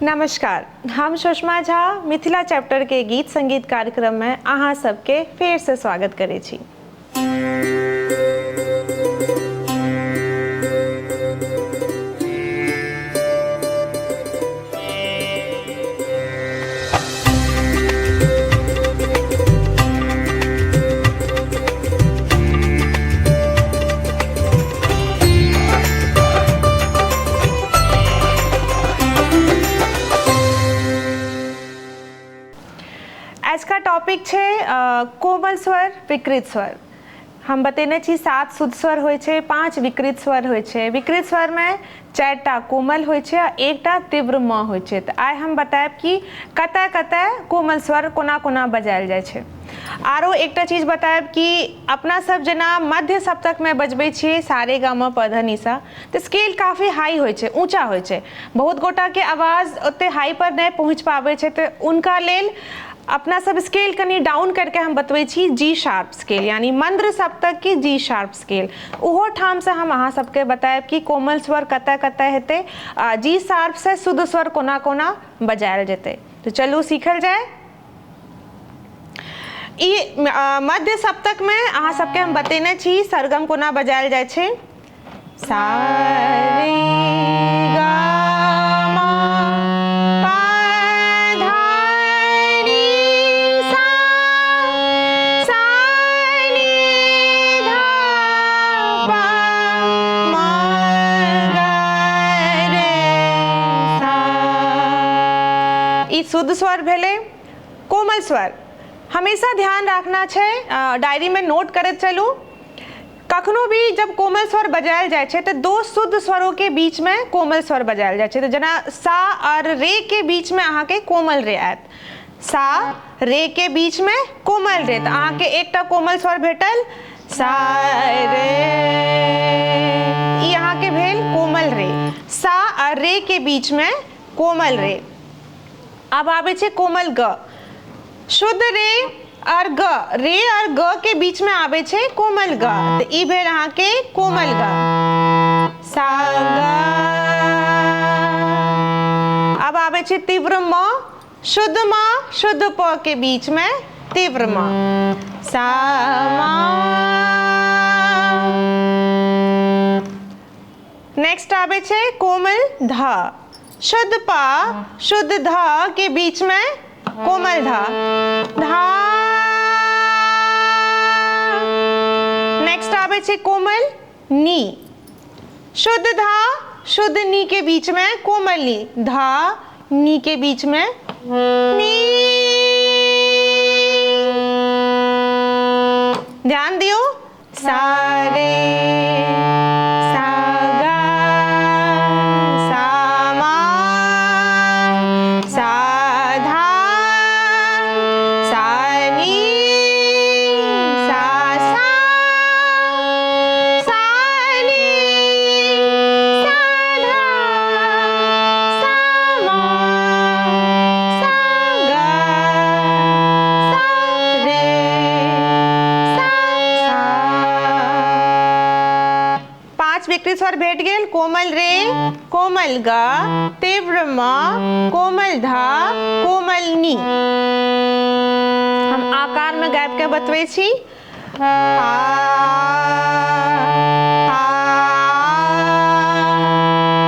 नमस्कार, हम सुषमा झा मिथिला चैप्टर के गीत संगीत कार्यक्रम में अहाँ सबके फेर से स्वागत करै छी। आजका टॉपिक छै कोमल स्वर विकृत स्वर। हम बतेने छी 7 शुद्ध स्वर होइ छै, 5 विकृत स्वर होइ छै। विकृत स्वरमे 4टा कोमल होइ छै आ 1टा तीव्र म होइ छै। तऽ आइ हम बतायब कि कतय कतय कोमल स्वर कोना कोना बजायल जाइ छै। आरो एकटा चीज बतायब कि अपना सब जेना मध्य सप्तकमे बजबै छियै सारे गा म प ध नि सा, तऽ स्केल काफी हाई होइ छै, ऊँचा होइ छै। बहुत गोटाके आवाज ओते हाई पर नहि पहुँच पाबै छै, तऽ हुनका लेल अपना सब स्केल कनि डाउन करके हम बतबै छी जी शार्प स्केल, यानी मंद्र सप्तक के जी शार्प स्केल। ओहो ठामसँ हम अहाँ सबके बतायब कि कोमल स्वर कतय कतय हेतै आ जी शार्प से शुद्ध स्वर कोना कोना बजायल जेतै। तऽ चलू सीखल जाय। ई मध्य सप्तक में अहाँ सबके हम बतेने छी सरगम कोना बजायल जाइ छै। सा रे गा मा पा धा नी सा, सा नी धा पा मा गा रे सा। ई शुद्ध स्वर भेलै। कोमल स्वर हमेशा ध्यान राखना छै, डायरी में नोट करैत चलू। कखनो भी जब कोमल स्वर बजायल जाइ छै तऽ दो शुद्ध स्वरों के बीच में कोमल स्वर बजायल जाइ छै। तऽ जेना सा और रे के बीच में अहाँके कोमल रे आयत, सा रे के बीच में कोमल रे, तऽ अहाँके एकटा कोमल स्वर भेटल सा रे, ई अहाँके भेल कोमल रे। सा और रे के बीच में कोमल रे। आब आबै छै कोमल ग। शुद्ध रे और ग, रे और ग के बीच में आबै छै कोमल ग, तऽ ई भेल अहाँके कोमल ग। सा ग। आब आबै छै तीव्र म। शुद्ध म शुद्ध प के बीच में तीव्र म, सा मा। नेक्स्ट आबै छै कोमल ध। शुद्ध प शुद्ध ध के बीच में कोमल ध, धा। नेक्स्ट आबै छै कोमल नी। शुद्ध ध शुद्ध नी के बीच में कोमल नी, ध नी के बीच में नी। ध्यान दियौ। सा रे सा गा सा मा सा धा सा नी सा सा सा नी सा धा सा मा सा गा सा रे सा सा। 5 विकृत स्वर भेट गेल। कोमल रे, कोमल ग, तीव्र म, कोमल ध, कोमल नी। हम आकार में गाबि के बतबै छी। आ, आ, आ,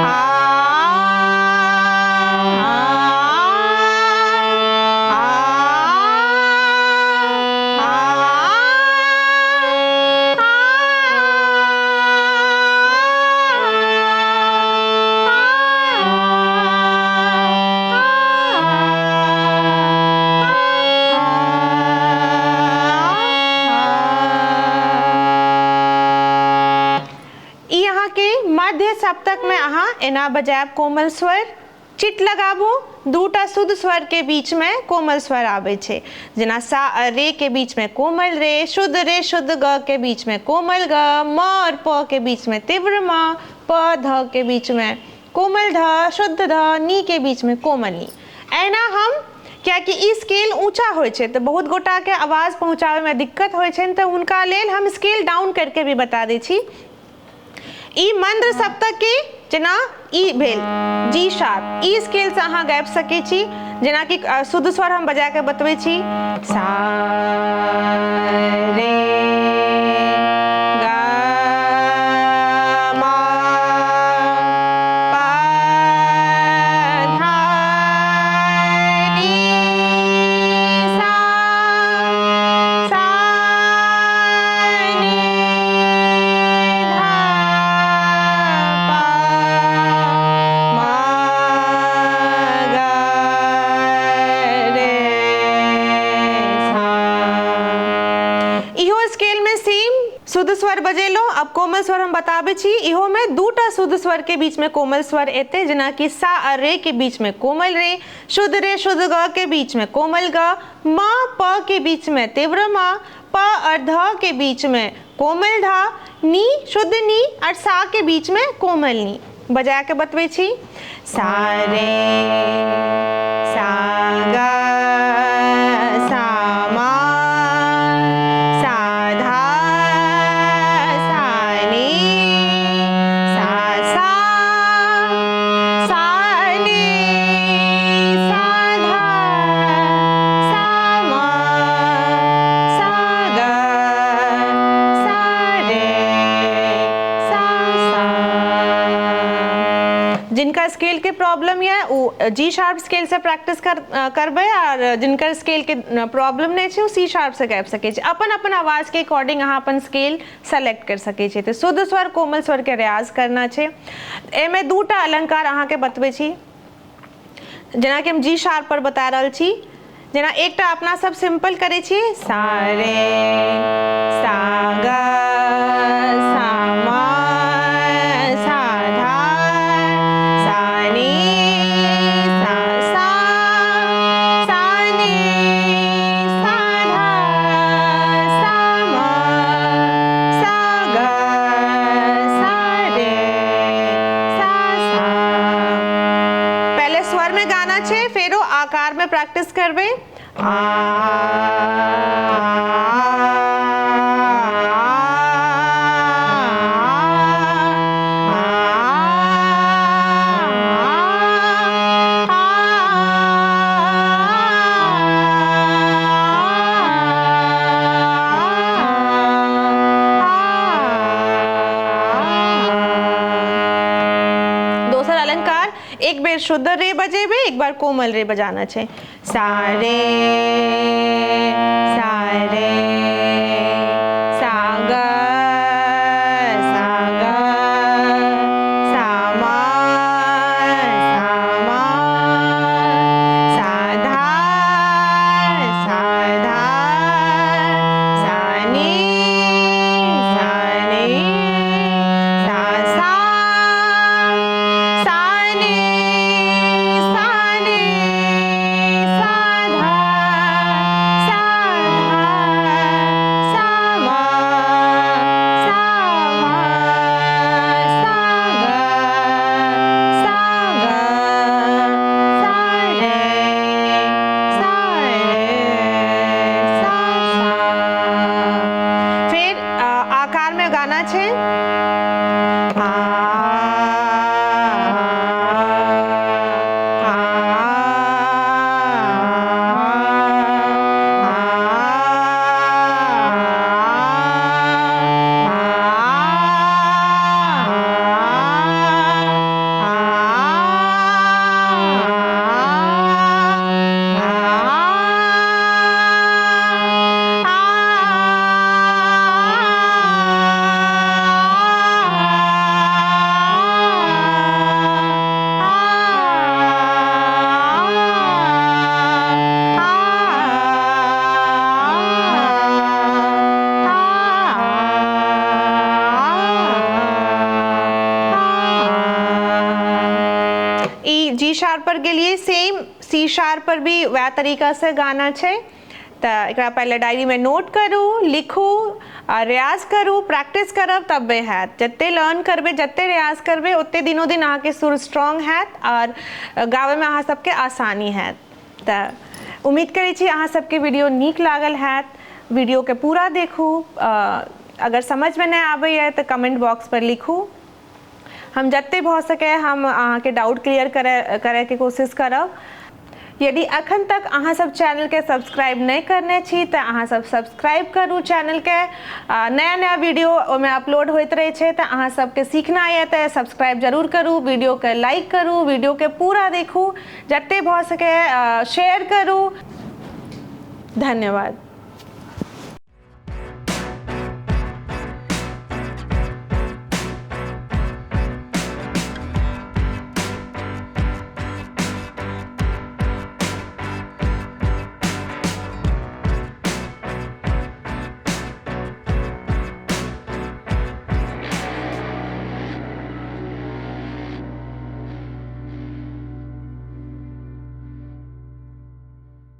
आ, आ, ई अहाँके मध्य सप्तक में अहाँ एना बजायब कोमल स्वर। चिट लगाबू, दूटा शुद्ध स्वर के बीच में कोमल स्वर आबै छै। जेना सा और रे के बीच में कोमल रे, शुद्ध रे शुद्ध ग के बीच में कोमल ग, म और प के बीच में तीव्र म, प ध के बीच में कोमल ध, शुद्ध ध, नी के बीच में कोमल नी। एना हम कियाकि ई स्केल ऊँचा होइ छै तऽ बहुत गोटाके आवाज पहुँचाबैमे दिक्कत होइ छनि, तऽ हुनका लेल हम स्केल डाउन करके भी बता दै छी। ई मंद्र सप्तक के जेना ई भेल जी शार्प, ई स्केलसँ अहाँ गाबि सकै छी। जेनाकि शुद्ध स्वर हम बजा कऽ बतबै छी, सा रे गा मा पा धा नी सा सा नी धा पा मा गा रे सा। इहो स्केल में सेम शुद्ध स्वर बजेलहुँ। अब कोमल स्वर हम बताबै छी। इहो में दूटा शुद्ध स्वर के बीच में कोमल स्वर एतै, जेनाकि सा आ रे के बीच में कोमल रे, शुद्ध रे शुद्ध ग के बीच में कोमल ग, म प के बीच में तीव्र म, प और ध के बीच में कोमल ध, नी शुद्ध नी और सा के बीच में कोमल नी। बजा के बतबै छी, सा रे सा गा सा मा सा धा सा नी सा सा सा नी सा धा सा मा सा गा सा रे सा सा। जिनका स्केल के प्रॉब्लम यऽ ओ जी शार्प स्केल से प्रैक्टिस करबै, और जिनकर स्केल के प्रॉब्लम नहि छै ओ सी शार्प से गाबि सकै छै। अपन अपन आवाज के अकॉर्डिंग अहाँ अपन स्केल सेलेक्ट कर सकै छी। तऽ शुद्ध स्वर कोमल स्वर के रियाज करना छै। एहिमे दूटा अलंकार अहाँके बतबै छी, जेनाकि हम जी शार्प पर बता रहल छी। जेना एकटा अपना सब सिंपल करै छी, सा रे सा गा सा मा सा धा सा नी सा सा सा नी सा धा सा मा सा गा सा रे सा सा। पहले स्वर में गाना छै, फेरो आकार में प्रैक्टिस करबै। आ दोसर अलंकार, एक बेर शुद्ध रे बजेबै, एक बार कोमल रे बजाना छै। सा रे सा रे सा गा सा गा सा मा सा मा सा धा सा धा सा नी सा नी सा सा सा नी सा नी सा धा सा धा सा मा सा मा सा गा सा गा सा रे सा रे सा सा। फिर आकार में गाना छै। आ ई जी शार्प पर गेलिए, सेम सी शार्प पर भी वएह तरीका से गाना छै। तऽ एकरा पहिले डायरी में नोट करू, लिखू आ रियाज करू, प्रैक्टिस करब तबे हैत। जते लर्न करबै, जते रियाज करबै, ओते दिनों दिन अहाँके सुर स्ट्रॉन्ग हैत और गाबैमे अहाँ सबके आसानी हैत। तऽ उम्मीद करै छी अहाँ सबके वीडियो नीक लागल हैत। वीडियो के पूरा देखू, अगर समझमे नहि आबैए तऽ कमेंट बॉक्स पर लिखू। हम जते भऽ सकै हम अहाँके डाउट क्लियर करैके कोशिश करब। यदि अखन तक अहाँ सब चैनलके सब्सक्राइब नहि करने छी तऽ अहाँ सब सब्सक्राइब करू चैनलके। नया नया वीडियो ओहिमे अपलोड होइत रहै छै, तऽ अहाँ सबके सीखना यऽ तऽ सब्सक्राइब जरूर करू, वीडियोके लाइक करू, वीडियोके पूरा देखू, जते भऽ सकै शेयर करू। धन्यवाद।